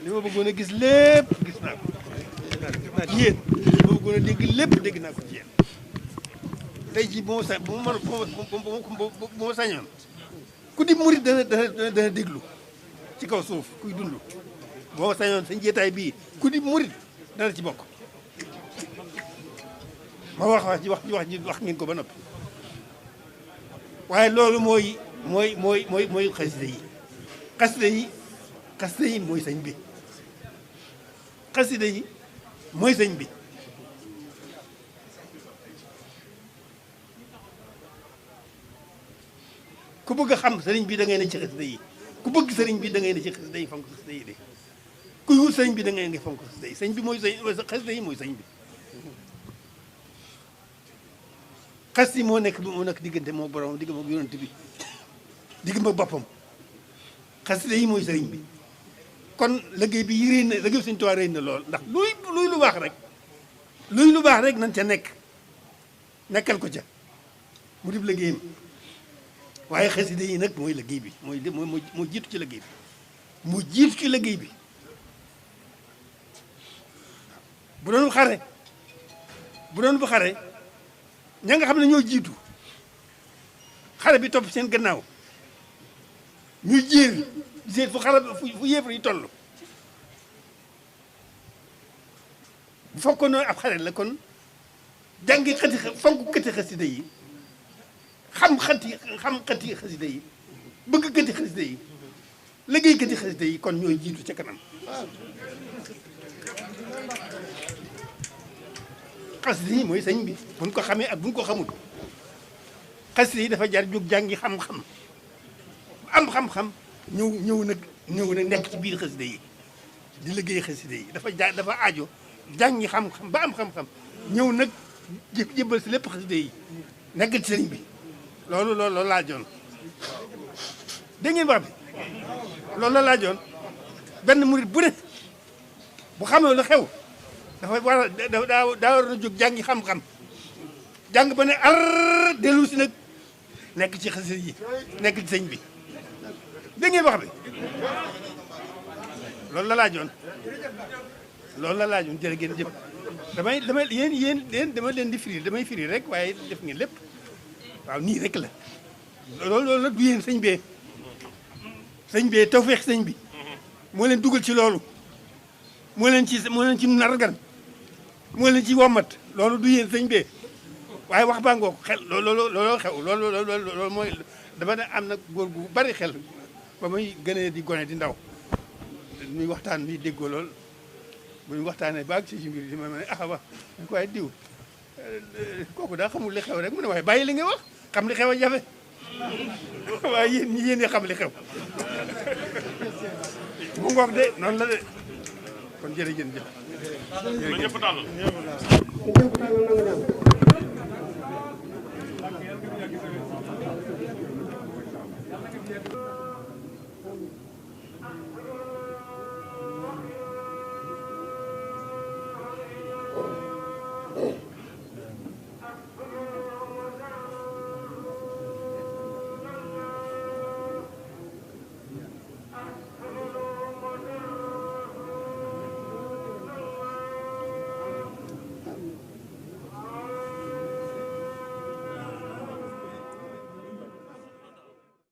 li ma bëggoon a gis lépp gis naa ko ci yéen li ma bëggoon a dégg lépp dégg naa ko ci yéen tey jii bu ma sañoon ku di murit dana déglu ci kaw suuf kuy dund boo ma sañoon sa njeetaay bii ku di murit dana ci bokk ma wax ngeen ko ba noppi waaye loolu mooy xasida yi mooy sëñ bi xasida yi mooy sëñ bi ku bëgg a xam sëriñ bi da ngay ne ci xasida yi ku bëgg sëriñ bi da ngay ne ci xasida yi fonk xasida yi de kuy wut sëriñ bi da ngay fonk xasida yi sëñ bi mooy xasida yi mooy sëñ bi xas yi moo nekk diggante moo borom digg moom yonent bi digg ma boppam xasida yi mooy sëriñ bi kon liggéey bi yi réy na liggéey Sëriñ Tuubaa réy na lool ndax luy lu baax rek nañ ca nekkal ko ca mu dib liggéeyam waaye xasida yi nag mooy liggéey bi moo jiitu ci liggéey bi moo jiitu ci liggéey bi bu doon bu xare ña nga xam ne ñoo jiitu xare bi topp seen gannaaw ñuy jéer fu yéefar yi toll bu fekkoon ne ab xare la kon jàngi fonk këti xasida yi xam xati xasida yi bëgg këti xasida yi liggéey këti xasida yi kon ñooy jiitu ca kanam xasida yi mooy sëñ bi buñ ko xamee ak buñ ko xamul xasida yi dafa jar jóg jàngi xam-xam am xam-xam ñëw nag nekk ci biir xasida yi di liggéey xasida yi dafa aajo jàngi xam-xam ba am xam-xam ñëw nag jébbal si lépp xasida yi nekk ci sëriñ bi loolu laajoon dégg ngeen wax bi loolu la laajoon benn murit bu ne bu xamee lu xew dafa war a daa war a jóg jàngi xam-xam jàng ba ne ar dellu si nag nekk ci xasida yi nekk ci sëñ bi dégg ngeen wax bi loolu la laajoon jërë ngeen jëf damay yéen dama leen di firi damay firi rek waaye def ngeen lépp waaw nii rek la loolu nag du yéen sëñ bee tawfeex sëñ bi moo leen dugal ci loolu moo leen ci nargan moo leen ci wommat loolu du yéen sëñ bee waaye wax baa ngoo ko xel looloo xew loolu mooy dama ne am na góor gu bari xel ba muy gënee di gone di ndaw muy waxtaan muy déggoo lool bu ñu waxtaanee ba ak ci mbir yi ma ne wax ko waaye diw kooku daa xamul li xew rek mu ne waaye bàyyi li nga wax xam li xew a jafe waaye yéen ñi xam li xew mu ngoog de noonu la de kon jërëjëf ñëpp tàllal